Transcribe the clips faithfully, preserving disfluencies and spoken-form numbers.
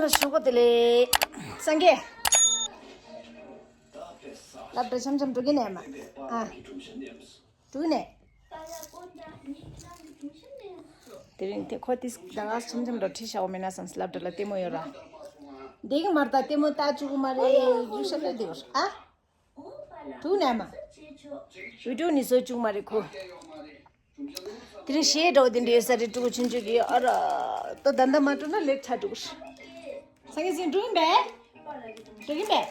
ཞོགས་པ་བདེ་ལེགས། སངས་རྒྱས། སློབ་གྲྭ་འཆམ་འཆམ་འགྲོ་གི་ནས་མ། ཨ། འགྲོ་གི་ནས། དེ་རིང་དེ་ཁོ་ཏིས་ད་ག་འཆམ་འཆམ་འགྲོ་ཁྲིད་ཤག་འོ་མེད་ན་བསམ། སློབ་གྲྭ་ལ་ལྟད་མོ་ཡོད་ར། བསྡད་གི་མ་རེད། ད་ལྟད་མོ་ལྟ་བཅུག་གི་མ་རེད། རྒྱུ་ཤ་ལོས་བསྡད་ཡོད་ཨ། འགྲོ་གི་ནས་མ། བི་ཌིའོ་ནི་བཟོ་བཅུག་མ་རེད་ཁོ། དེ་རིང་གཞས་འདྲ་བོ་དེ་འདྲ་ཡོད་ས་རེད། ཕྲུ་གུ་ཆུང་ཆུང་གིས། ཨ་ར། ད་ད་ལྟ་མ་འགྲོ་ན་ལེཊ་ཆགས་འགྲོ་གི་རེད། སངས་རྒྱས་སིང་འགྲོ་གིན་པས། འགྲོ་གིན་པས།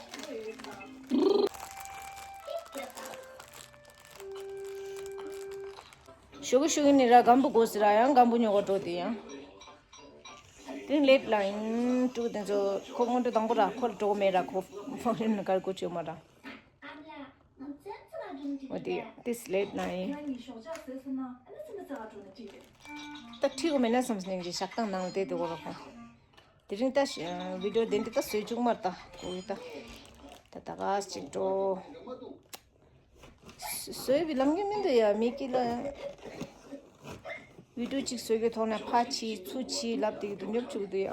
ཞོགས་ཀས་ཞོགས་ཀས་ནི་ར་སྒམ་པོ་དགོས་ཟེར་ར། ཡང་སྒམ་པོ་ཉོ་ག་འགྲོ་དེ་ཡང་། དེ་རིང་ལེཊ་ལ་ཡིན། ཕྲུ་གུ་དེ་ཚོ་ཁོ་སྔོན་འགྲོ་དང་པོ་ར། ཁོ་ལ་འགྲོ་གི་མེད་ར། ཁོ་ཕོ་རིན་ནི་གར་གོ་ཆོད་མ་ར། འོ་དེ་ཏིས་ལེཊ་ན་ཡིན། ད་ཁྲིད་དགོས་མེད་ན་བསམ་ནས་ཞག་དང་ནང་ལ་བསྡད་དེ་གོ་ར་ཁོང་། དེ་རིང་ད་ཤ་བི་ཌིའོ་དེ་འདྲ་ད་བཟོས་བཅུག་མ་རེད། ད་འོ་ད་ད་ད་ག་ཅིག་འགྲོ། བཟོས་པའི་ལམ་ཁྱེར་མི་འདུག་ཡ། མི་སྐྱིད་ལ། བི་ཌིའོ་གཅིག་བཟོས་གི་ཐོག་ནས་ཕར་ཕྱིན་ཚུར་ཕྱིན་ལབ་དེ་གི་འདུག་ཉོབ་བཅུག་འདུག་ཡ།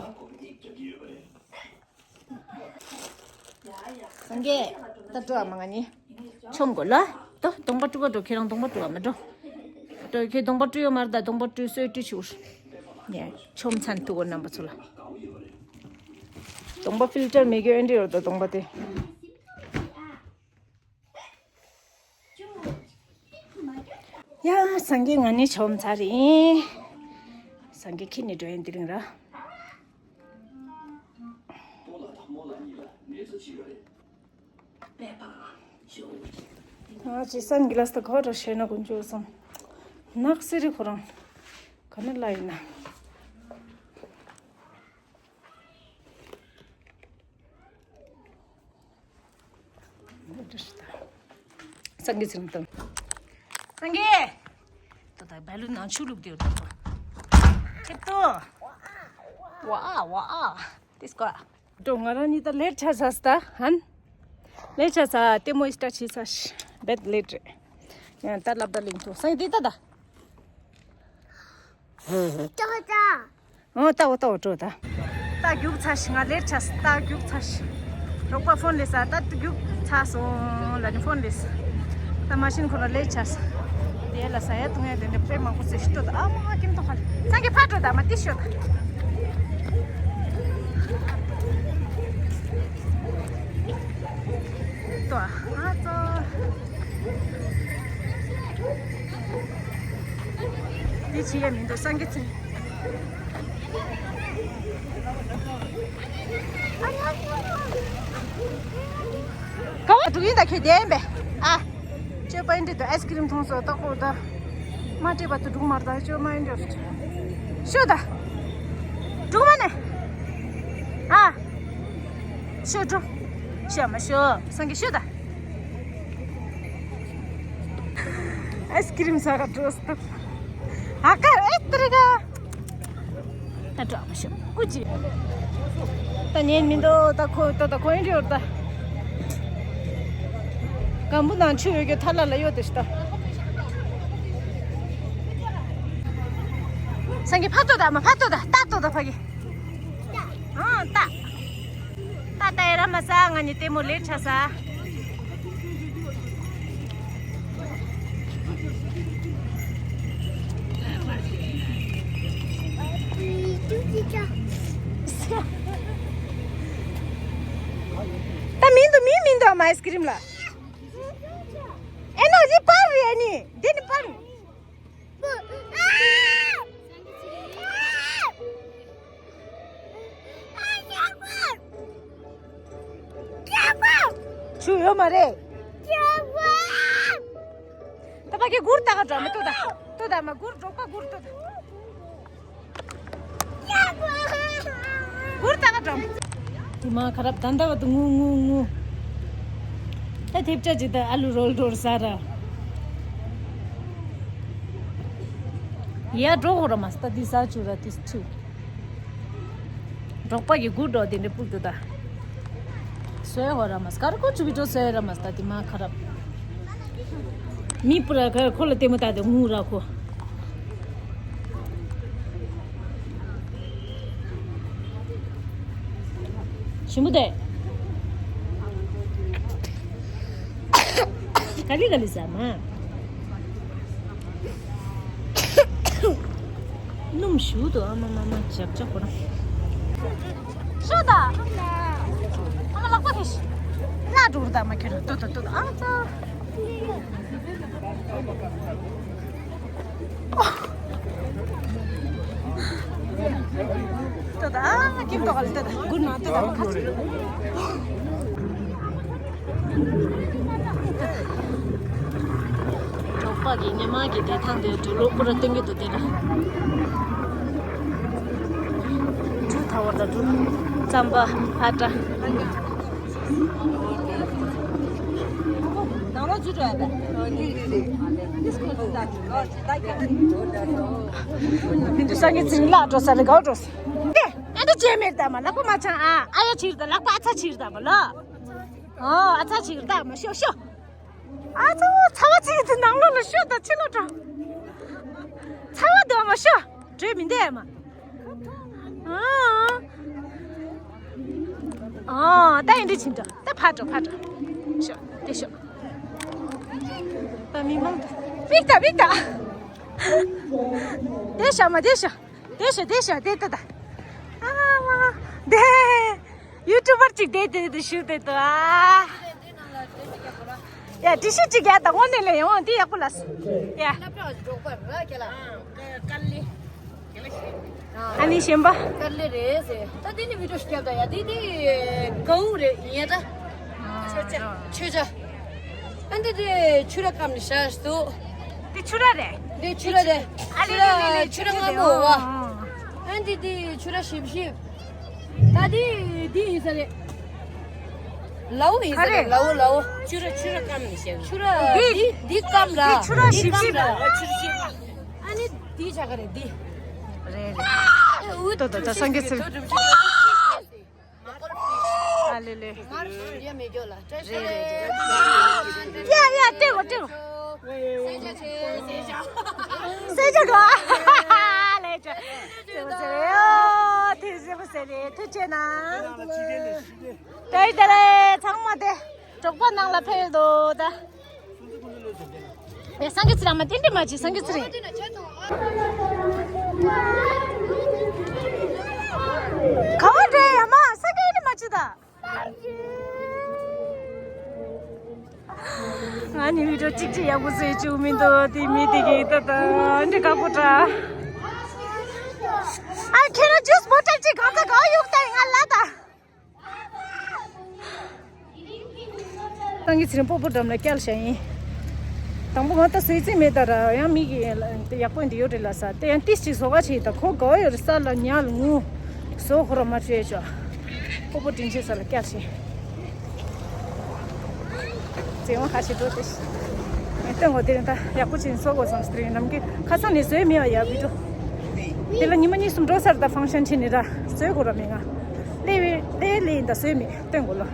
སངས་རྒྱས། ད་འགྲོ་ཨ་མ། ང་གཉིས་ཆོམ་དགོས་ལ། ད་གདོང་པ་བཀྲུ་ག་འགྲོ། ཁྱེད་རང་གདོང་པ་བཀྲུ་ག་མ་འགྲོ། འགྲོ། ཁྱེད་གདོང་པ་བཀྲུ་ཡོད་མ་རེད། ད་གདོང་པ་བཀྲུས་སོས་བཀྲུས་ཆུག་ནས་ཆོམ་ཚན་ཐུག་གོ་རྣམ་པ་ཚོ་ལ། གདོང་པ་ཕིལ་ཊར་མེད་གི་ཨེ་འདྲ་ཡོད་ད་གདོང་པ་དེ། ཡ་སངས་རྒྱས། ང་ནི་ཆོམ་ཚར་ཡིན། སངས་རྒྱས་ཁྱེར་ནས་འགྲོ་ཡིན་དེ་རིང་ར། ང་ཅི་སན་གི་ལ་སི་ད་ག་ར་བྱས་ན་དཀོན་མཆོག་གསུམ། ནག་སེ་རི་ཁོ་རང་ག་ནས་ལ་ཡིན་ན། སངས་རྒྱས་ཚེ་རིང་དང་། སངས་རྒྱས། ད་ད་བལ་ལུ་ནང་ཆུ་བླུགས་ཏེ་ཡོད་ད། ཁྱེད་ཏོ། ཝ་ཝ་ཏིས་ཀ་འགྲོ། ང་རང་གཉིས་ད་ལེཊ་ཆགས་ས་ད་ཧན། ལེཊ་ཆགས་ས་ལྟད་མོ་ཨི་སི་ཊར་བྱེད་ས་ཤི་བེད་ལེཊ་རེད། ཡང་ད་ལབ་ད་ལིང་ཐུ་སངས་རྒྱས་ད་ད། ཏོ་ཏ། ཨོ་ཏ་ཨོ་ཏ་ཨོ་ཏོ་ཏ། ཏ་རྒྱུག་ཚར་ཤི། ང་ལེཊ་ཆགས་ཏ་རྒྱུག་ཚར་ཤི། རོགས་པ་ཕོན་ལས་ས་ཏ་རྒྱུག་ཚར་སོང་ལ་ནི་ཕོན་ལས་ས། ཏ་མ་ཤིན་ཁོ་ར་ལེཊ་ཆགས་ས། དེ་ལ་ས་ཡ་ཐུང་ཡ་དེ་འདྲ་དཔེ་མང་པོ་ཚེ་ཤི་ཏོ་ཏ། ཨ་མ་ཀིམ་ཏོ་ཧ་ལ་སངས་རྒྱས་ཕ་ཏོ་ཏ་མ་ཏི་ཤོ་ཏ། ཏོ་ཨ་ཙོ། འདི་བྱེད་ཡ་མི་འདུག་སངས་རྒྱས་ཚེ། ག་བ་འགྲོ་གི་ཡིན་ད་ཁྱོད་བསྡད་པས། ཨ། ཅོ་པ་འདི་དུ་ཨའི་སི་ཀི་རིམ་འཐུང་སོ་ཏོག་པོ་ད། མ་སྤྲད་པ་དུ་འགྲོ་མ་རེད་ད་ཅོ་མ་འདི། ཤོད་ད། འགྲོ་མ་ནས། ཨ། ཤོད་འགྲོ། ཤོད་མ་ཤོད་སངས་རྒྱས་ཤོད་ད། ཨའི་སི་ཀི་རིམ་ཟ་ག་འགྲོ་སྟབས། ཨ་ཀ་ཨེ་ཏི་རི་ག་ད་འགྲོ་མ་ཤོད་ཀུ་ཅི། ད་ཉན་མི་འདུག་ད་ཁོ་ད་ད་ཁོ་ཨེ་འདྲ་ཡོད་ད། སྒམ་པོ་ནང་ཆུ་ཡོད་རྒྱུ་ཐ་ལ་ལ་ཡོད་དེ་ཤི་ད། སངས་རྒྱས་ཕ་ཏོ་ད་མ་ཕ་ཏོ་ད་ཏ་ཏོ་ད་ཕ་གི། ཨང་ཏ། ཏ་ཏ་ཡ་ར་མ་ས་ང་ནི་ལྟད་མོ་ལེ་ཆ་ས། ད་མིན་འདུག་མིན་མིན་འདུག་མ་ཨའི་སི་ཀི་རིམ་ལ། ཨེ་ནོ་འདི་པར་རེད་ཨ་ནི་འདི་ནི་པར། ཆུ་ཡོད་མ་རེད། ད་ཕ་གི་གུར་ལྟ་ག་འགྲོ་མི་ཏོ་ད། ཏོ་ད་མ་གུར་འགྲོ་པ་གུར་ཏོ་ད། གུར་ལྟ་ག་འགྲོ། དེ་མ་ཁ་རབ་ད་འདའ་བ་དུ་ངུ་ངུ་ངུ། ད་ཐེབས་ཆ་ཅིག་ད་ཨ་ལུ་རོལ་འགྲོར་ཟ་ར། ཡ་འགྲོ་ཧོ་ར་མ་སྟ་དེ་ཟ་ཆུ་ར་དེ་ཆུ། འབྲོག་པ་གི་དགུ་འགྲོ་དེ་འདྲ་སྤུར་དུ་ད། སོའི་ཧོ་ར་མ་སྐར་ཀོ་ཆུ་བི་འགྲོ་སོའི་ར་མ་སྟ་དེ་མ་ཁ་རབ། མི་སྤུ་ར་ཁ་ཁོ་ལ་ལྟད་མོ་ལྟ་དེ་ངུ་ར་ཁོ། ཞིམ་པོ་དེ། ག་ལི་ག་ལི་ཟ་མ། སྣུམ་ཞུ་དུ་ཨ་མ་མ་མ་ཇབ་ཇབ་ཁོ་ན། ཤོ་ད། ཨ་མ་ལག་པ་ཐེ་ཤི། ལ་འགྲོ་རུ་ད་མ་ཁྱེར་ཏོ་ཏོ་ཏོ་ཨ་ཙ། ཏོ་ད་ཨ་ཀིམ་ཏོ་ག་ལི་ཏོ་ད་གུར་ན་ཏོ་ད་ཁ་ཅིག། འབྲོག་པ་གི་ཉི་མ་གི་བདེ་ཐང་དེ་འགྲོ་ལུགས་པུ་ར་སྟོན་གྱི་འདུག་དེ་ལ། གྲུ་ཐ་བར་དང་གྲུ་རྩམ་པ་ཨ་ཏྲ། འདི་སང་གི་ཚིག་ལ་འགྲོ་ས་ལ་གའོ་འགྲོ་ས། ཨེ་འདི་བྱས་མེད་ད་མ་ལག་པ་མ་ཆང་ཨ་ཨ་ཡ་ཕྱིར་ད་ལག་པ་ཨ་ཚ་ཕྱིར་ད་མ་ལ། ཨོ་ཨ་ཚ་ཕྱིར་ད་མ་ཤོ་ཤོ། ཨ་ཚ་བོ་ཚ་བ་ཚིག་དེ་ནང་ལོགས་ལ་ཤོ་ད་ཕྱི་ལོགས་འགྲོ། ཚ་བ་དེ་མ་ཤོ། བྲོས་མི་འདས་མ། ཨ་ཨ་ད་ཡིན་འདྲི་ཕྱིན་འགྲོ་ད་ཕར་འགྲོ་ཕར་འགྲོ། ཤོ་དེ་ཤོ། ད་མི་མང་དུ་བིག་ད་བིག་ད། དེ་ཤ་མ་དེ་ཤ། དེ་ཤ་དེ་ཤ་དེ་ལྟ་ད། ཨ་མ་དེ་ཡུ་ཊུབ་པར་ཅིག་དེ་དེ་དེ་ཤུ་དེ་ཏོ་ཨ། ཡ་དྲི་ཤུ་ཅིག་ཡ་ད་དངོས་གནས་ལས་ཡོང་དེ་ཡག་པོ་ལ་སོ། ཡ། སློབ་གྲྭ་འགྲོགས་པར་ར་ཁྱེད་ལ། ཨ་ནི་གཞན་པ། དཀར་ལེ་རེད་ཟེར། ད་འདི་ནི་བི་ཌིའོ་ཞིག་བརྒྱབ་ད་ཡ་འདི་འདི་གའུ་རེད་ཡིན་ཡ་ད། མཆོད་ཆ། མཆོད་ཆ། ཨ་འདི་འདི་ཆུ་ར་སྐམ་ནི་ཤ་སྟུ། འདི་ཆུ་ར་རེད། འདི་ཆུ་ར་རེད། ཨ་ཆུ་ར་ཆུ་ར་སྔ་མོ་བ། ཨ་འདི་འདི་ཆུ་ར་ཞིབ་ཞིབ། ད་འདི་འདི་ཡིན་ས་རེད། ལའོ་ཡིན་ས་རེད་ག་རེ། ལའོ་ལའོ། ཆུ་ར་ཆུ་ར་སྐམ་ནི་ཤ། ཆུ་ར་འདི་འདི་འདི་སྐམ་ར། འདི་ཆུ་ར་འདི་ཞིབ་སྐམ་ཞིབ་ར། ཨ་ཆུ་ར་ཞིབ། ཨ་ནི་འདི་ཆ་ག་རེ་འདི། རེད་རེད། ཨ་འུ་ཏོ་ཏོ་ཏོ་སངས་རྒྱས་ཚེ་རིང་། ཨ་ལེ་ལེ། ཡ་མེ་ཇོ་ལ་ཡ་ཡ་སྤྲད་གོ་སྤྲད་གོ། སེ་ཇ་ག་ལེ་ཇ། སེ་བ་སེ་རེ་ཨོ་ཐེ་སེ་བ་སེ་རེ་ཐུགས་རྗེ་གནང་། ཏེ་ཏེ་རེ་ཚང་མ་དེ་གྲོགས་པོ་ནང་ལ་ཕེབས་དོ་ད། ཨེ་སངས་རྒྱས་ཚེ་རིང་མ་ཏན་ཏན་མ་བྱེད་སངས་རྒྱས་ཚེ་རིང་། ག་བ་འདྲེ་ཡ་མ་སངས་རྒྱས་ཏན་ཏན་མ་བྱེད་ད། ང་ནི་བི་ཌིའོ་གཅིག་ཅིག་ཡག་པོ་བཟོས་བཅུག་མི་འདུག་དེ་མི་དེ་གི་ད་ད་འདྲེ་དཀར་པོ་འདྲ། ཨ་ཁྱེད་རང་ཇུས་མོ་ཊ་གཅིག་གང་ཚ་གང་གཡུག་ད་ང་ལ་ད། སངས་རྒྱས་ཚེ་རིང་སྤོ་བོ་འགྲམ་ལ་བསྐྱལ་བཞག་ཡིན། དང་པོ་ང་ད་བཟོས་རྩིས་མེད་ད་ར་ཡང་མིག་གིས་ཡག་པོ་འདི་ཡོད་རེད་ལ་ས་དེ་ཡང་ཏིས་ཅིག་བཟོ་ག་བྱེད་ད་ཁོ་དགའ་ཡོད་རེད་ས་ལ་ཉལ་ངུ། བཟོ་ཁོ་ར་མ་བྱས་ཆོག་སྤོ་བོ་དྲིན་ཆེ་ས་ལ་བསྐྱལ་བཞག་རྫས་དབང་ཁ་ཆེ་འགྲོ་དེ་ཤི། སྟོན་གོ་དེ་རིང་ད་ཡག་པོ་བྱིན་བཟོ་དགོས་བསམ་སྟེ་རིང་ནམ་གི་ཁ་སང་ནས་བཟོས་མེད་བ་ཡ་བི་ཌིའོ། དེ་ལ་ཉི་མ་གཉིས་གསུམ་འགྲོ་སར་ད་ཕང་ཤན་ཕྱིན་ནི་ར་བཟོས་དགོས་ར་མེད་ང་། ལེ་བི་ལེ་ལེ་ཡིན་ད་བཟོས་མེད་སྟོན་གོ་ལོ།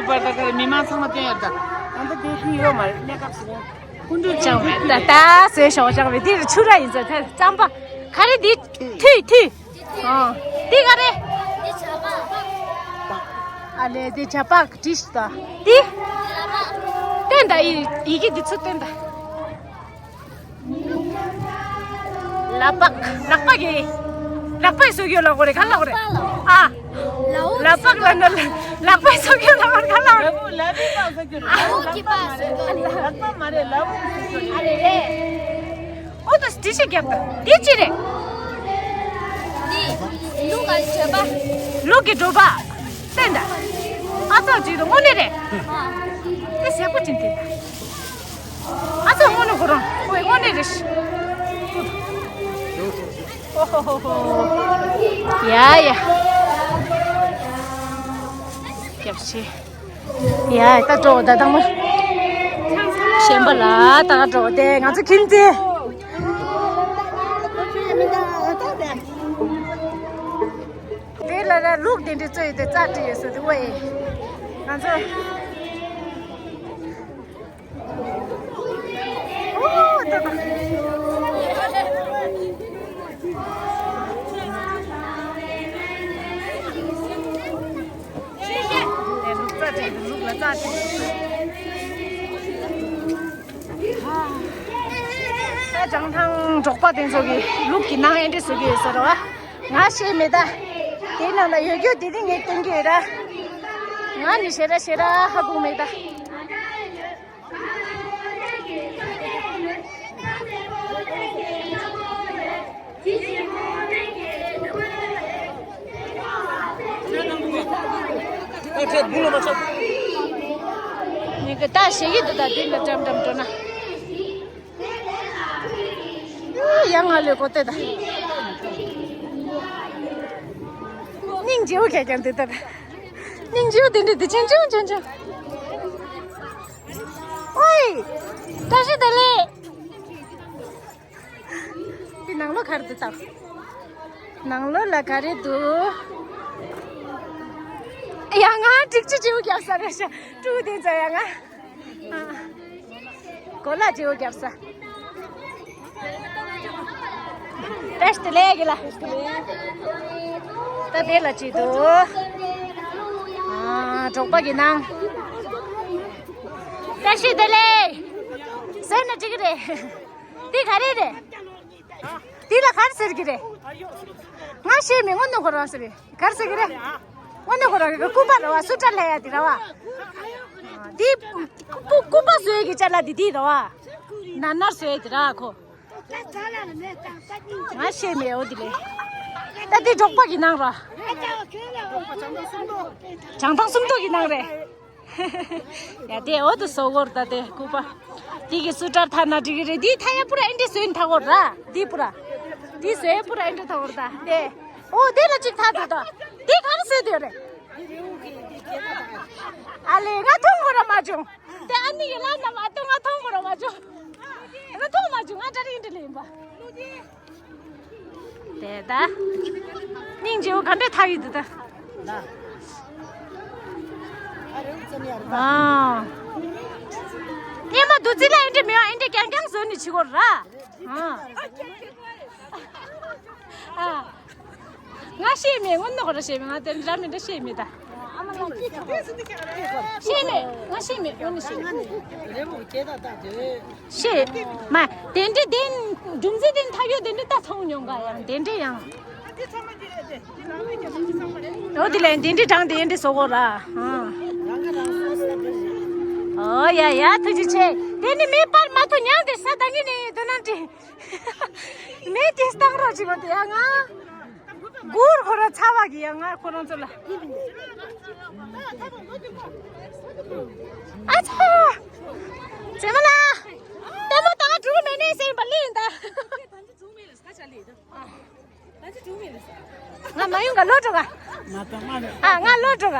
པར་ད་ག་རེ་མི་མང་ཚང་མ་བསྟན་ཡོད་ད། ད་ལྟ་དེ་དུས་ཡོད་མ་རེད། གནས་སྐབས་སུ་ཀུན་འདུས་ཅང་མེད་ད། ད་ཟེར་ཞོག་ཅང་མེད། འདིར་ཆུ་ར་ཡིན་ཟེར་ད་རྩམ་པ་ག་རེ་འདི་ཐུད་ཐུད། ཨ་འདི་ག་རེ། ཨ་ལེ་འདི་ཇ་པག་བྲིས་ད། འདི་སྟོན་ད། ཡི་ཡི་གེ་འདི་ཚོ་སྟོན་ད། ལག་པ། ལག་པ་གི། ལག་པའི་སོ་རྒྱུ་ལ་གོ་རེ་ག་ལ་གོ་རེ། ཨ། ལག་པ་ལ་ན་ལག་པའི་སོ་རྒྱུ་ལ་གོ་རེ་ག་ལ་གོ་རེ། ལག་པའི་པ་སོ་རྒྱུ་ལ། ལག་པ་མ་རེད། ལག་པའི་སོ་རྒྱུ་ལ། ཨ་རེ་རེད། ཨོ་ད་འདི་ཞིག་རྒྱབ་ད། འདི་ཅི་རེད། འདི་ལུག་ག་བྲོ་པ། ལུག་གི་བྲོ་པ། བསྟན་ད། ཨ་ཙག་ཅིག་ཏུ་དངོས་གནས་རེད། འདི་ཟེར་པོ་ཅིག་འདི་ད། ཨ་ཙག་དངོས་གནས་ཁོ་རང་ཁོའི་དངོས་གནས་རེད། ཨོ་ཧོ་ཧོ་ཧོ། ཡ་ཡ། རྒྱབ་ཤེས། ཡ་ད་འགྲོ་ད་དང་མོ། གཞན་པ་ལ་ད་འགྲོ་དེ་ང་ཚོ་ཁྱིམ་དེ། དེ་ལ་ལ་ལུག་དེ་འདྲའི་བཙོས་ཡོད་དེ་རྩྭ་བྲིས་ཡོད་ས་དེ་ཨོ་ཨེ། ང་ཚོ། ཨོ་ད་ད། ལུག་རྩྭ་བྲིས་འདུག་ལུག་ལ་རྩྭ་བྲིས་འདུག་ད་བྱང་ཐང་འབྲོག་པ་དེ་ཚོ་གི་ལུག་གི་ནང་ཨེ་འདྲ་བཟོ་གི་ཡོད་ཟེར་བ། ང་ཤེས་མེད་ད། དེ་ནང་ལ་ཡོད་རྒྱུ་དེ་རིང་ངས་སྟོན་གི་ཡོད་ར། ང་ནི་ཞེ་ར་ཞེ་ར་ཧ་གོ་མེད་ད། ངས་གི་ད་ཞེ་གི་འདུག་ད་དེ་ལ་འགྲམ་འགྲམ་འགྲོ་ན། ཡང་ང་ལོས་གོ་ཏེ་ད། སྙིང་རྗེ་བོ་ཁྱེད་ཀྱང་འདི་ལྟར། སྙིང་རྗེ་བོ་དེ་འདྲ་འདི་ཆུང་ཆུང་ཆུང་ཆུང་། ཨོའི། བཀྲ་ཤིས་བདེ་ལེགས། འདི་ནང་ལོ་ག་རེ་འདུག་ད། ནང་ལོ་ལ་ག་རེ་འདུག་ཡ་ང་འགྲིག་ཆུ་བྱེའུ་རྒྱབ་ས་རེད་ཤག་ཀྲུའུ་དེ་ཚོ་ཡ་ང་། གོ་ལ་བྱེའུ་རྒྱབ་ས། བཀྲ་ཤིས་བདེ་ལེགས་གི་ལ། ད་དེ་ལ་བྱེད་དོ། ཨ། འབྲོག་པ་གི་ནང་། བཀྲ་ཤིས་བདེ་ལེགས། ཟེར་ན་འགྲིག་གི་རེད། འདི་ག་རེ་རེད། འདི་ལ་ག་རེ་ཟེར་གི་རེད། ང་ཤེས་མེད། དངོས་གནས་ཁོ་རང་ཟེར་རེད། ག་རེ་ཟེར་གི་རེད། དངོས་གནས་ཁོ་རང་གི་སྐུ་པར་རེད་བ། སུ་ཏྲ་ལྷ་ཡ་འདི་རེད་བ། འདི་སྐུ་སྐུ་པར་བཟོ་ཡས་ཀྱི་ཅ་ལག་འདི་འདི་རེད་བ། ན་ནར་བཟོ་ཡས་འདི་ར་ཁོ། ང་ཤེས་མེད་འོ་འདི་ལས། ད་འདི་འབྲོག་པ་གི་ནང་ར། བྱང་ཐང་སུམ་མདོ་གི་ནང་རེད། ཡ་དེ་འོ་དུ་སོ་གོར་ད་དེ་སྐུ་པར། དེ་གི་སུ་ཏྲར་ཐ་ན་འགྲིག་གི་རེད། དེ་ཐ་ཡ་པུ་ར་ཨེ་འདྲ་སོན་ཐ་གོར་ར། དེ་པུ་ར། དེ་སོན་པུ་ར་ཨེ་འདྲ་ཐ་གོར་ད་དེ། འོ་དེ་ལ་གཅིག་ཐ་དུ་ད། དེ་ག་རེ་སོན་དེ་རེད། ཨ་ལེ་ང་མཐོང་གོ་ར་མ་བྱུང་། དེ་ཨ་ནི་གི་ལ་ན་མ་ཏོ་ང་མཐོང་གོ་ར་མ་བྱུང་། ང་མཐོང་མ་བྱུང་། ང་ཏྲ་རིང་འདྲ་ལེན་པ། དེ་ད། སྙིང་རྗེ་བོ་ག་འདྲ་ཐག་ཡིན་འདུག་ད། ཨ། སྙེ་མ་བདུད་རྩི་ལ་ཨེ་འདྲ་མི་ཡོང་། ཨེ་འདྲ་རྐྱང་རྐྱང་བཟོས་ནས་འཆི་གོ་ར། ཨ། ཨ། ང་ཤེས་མེད། དངོས་གནས་ཁོ་ར་ཤེས་མེད། ང་དེ་འདྲ་མི་འདྲ་ཤེས་མེད་ད། ཤེས་མེད། ང་ཤེས་མེད། དངོས་གནས་ཤེས་མེད། ཤེས་མ། དེ་འདྲའི་དེ་འགྲུམ་རྩེ་དེ་ཐག་ཡོད་དེ་འདྲའི་ད་མཐོང་མྱོང་ག་ཡང་དེ་འདྲའི་ཡང་། འོ་དེ་ལས་དེ་འདྲའི་གྲངས་དེ་འདྲའི་བཟོ་གོ་ར། ཨོ་ཡ་ཡ་ཐུགས་རྗེ་ཆེ། དེ་ནི་མེ་སྤར་མ་ཐུག་མྱང་དེ་ས་ད་ངི་ནི་དོ་ན་དྲི། མེ་དེ་སྟངས་རོགས་བྱེད་པ་དེ་ཡ་ང་། གུར་ཁོ་ར་ཚ་བ་གི་ཡ་ང་ཁོ་རང་ཚོ་ལ། ཨ་ཚ། ཚེ་མ་ལ། ལྟད་མོ་ད་ག་འགྲུལ་མེད་ནས་ཟེར་བ་ལེན་ད། ང་མ་ཡོང་ག་ལོ་འགྲོ་ག་ཨ་ང་ལོ་འགྲོ་ག་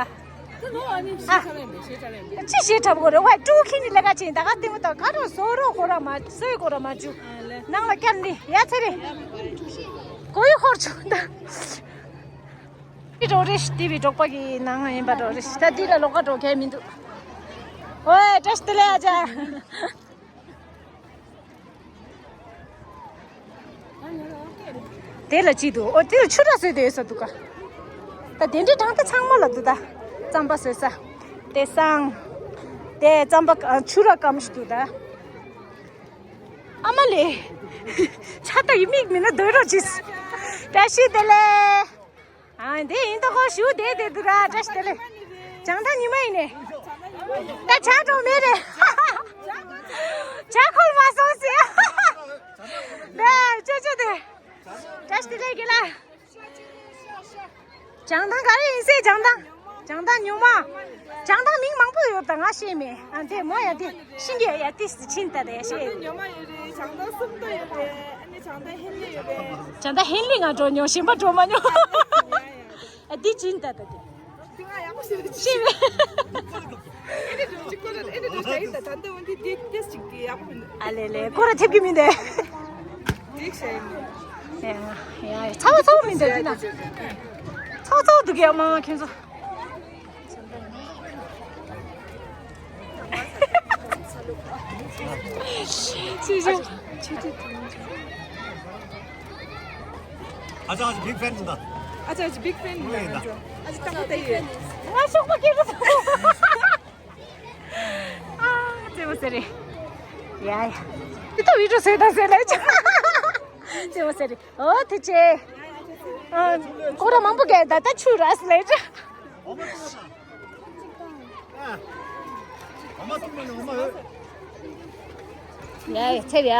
ཅི་ཞེས་འཁྲབ་དགོས་རེད་བ། ཀྲུའུ་ཁྱི་ནི་ལས་ཀ་བྱེད་ད་ག་ལྟད་མོ་ད་ག་རུ་བཟོ་རོགས་ཁོ་ར་མ་བཟོས་ཁོ་ར་མ་བཅུག་ནང་ལ་བསྐྱལ་ནི་ཡ་ཚེ་རེད། གོ་ཡི་ཧོར་ཆུ་ད། འགྲོ་རེད། ཏི་ཝི་འབྲོག་པ་གི་ནང་ཡིན་པ་འགྲོ་རེད། ད་འདི་ལ་ལོགས་ཀ་འགྲོ་མཁན་མི་འདུག་ཨོའི་བཀྲ་ཤིས་བདེ་ལེགས་ཨ་ཅག་དེ་ལ་ཅི་འདུག་ཨོ་དེ་ལ་ཆུ་ར་བཟོས་དེ་ཡོད་ས་འདུག་ག་ད་དེ་འདྲའི་གྲངས་ཀ་ཚང་མ་ལ་འདུག་ད་རྩམ་པ་བཟོས་ས། དེ་སང་། དེ་རྩམ་པ་ཆུ་ར་སྐམ་ཞིག་འདུག་ད། ཨ་མ་ལེ། ཆ་ད་ཡི་མིག་མིན་ན་སྡོད་རོགས་གྱིས། བཀྲ་ཤིས་བདེ་ལེགས། ཨ་འདི་ཡིན་ད་ཁོ་ཞུ་བསྡད་བསྡད་འདུག་ར། བཀྲ་ཤིས་བདེ་ལེགས། བྱང་ཐང་ཉི་མ་ཡིན་ནས། ད་ཇ་འགྲོ་མེད་རེད། ཇ་ཁོལ་མ་སོང་ཟེར། ད་ཅོ་ཅོ་དེ། བཀྲ་ཤིས་བདེ་ལེགས་དགེ་ལགས། བྱང་ཐང་ག་རེ་ཡིན་སྲིད། བྱང་ཐང་། བྱང་ཐང་ཉུང་མ། བྱང་ཐང་མིང་མང་པོ་ཡོད་ད་ང་ཤེས་མེད། ཨ་དེ་མོ་ཡ་དེ་ཤིང་གི་ཡ་དེ་ཕྱིན་ད་དེ་ཤེས། ཉོ་མ་ཡོད་རེད། བྱང་ཐང་སུམ་མདོ་ཡོད་རེད། ཨ་ནི་བྱང་ཐང་ཧིན་ལི་ཡོད་རེད། བྱང་ཐང་ཧིན་ལི་ང་འགྲོ་མྱོང་། གཞན་པ་འགྲོ་མ་མྱོང་། ཨ་དེ་ཕྱིན་ད་ད་དེ། དེ་ང་ཡག་པོ་ཞིག་ཤེས་མེད། ཨེ་ནི་འགྲོ་ཅིག་ཀོ་ར་ཨེ་ནི་འགྲོ་ཞིག་ད་ད་འདི་འོན་ཏེ་དེ་དེ་ཞིག་གི་ཡག་པོ་མི་འདུག་ཨ་ལེ་ལེ་ཀོ་ར་ཐེབས་ཀྱི་མི་འདུག་འགྲིག་བྱས་ཡིན། ཡ་ཡ་ཚ་བ་ཚ་བ་མི་འདུག་འདི་ན། ཚ་བ་ཚ་བ་འདུག་གི་ཨ་མ་ཁྱོད་ཚོ། ཅི་ཞིག་ཨ་ཅག་ཨ་ཅག་བིག་ཕེན་ཡིན་ད། ཨ་ཅག་ཨ་ཅག་བིག་ཕེན་ཡིན་ད། ཨ་ཅག་ཏག་ཏག་ཡིན། ང་ཤོག་པ་སྐྱེས་པ། ཨ་ཙེ་མོ་ཟེར་རེད། ཡ་ཡ། འདི་ལྟ་བི་ཌིའོ་བཟོས་དང་ཟེར་ལས་ཅག་ཙེ་མོ་ཟེར་རེད། ཨོ་དེ་ཅེ། ཨ་ཀོ་ར་མང་པོ་གས་ད་ད་ཆུ་ར་ཟེར་ལས་ཅག་ཡ་ཡ་ཚེ་བ།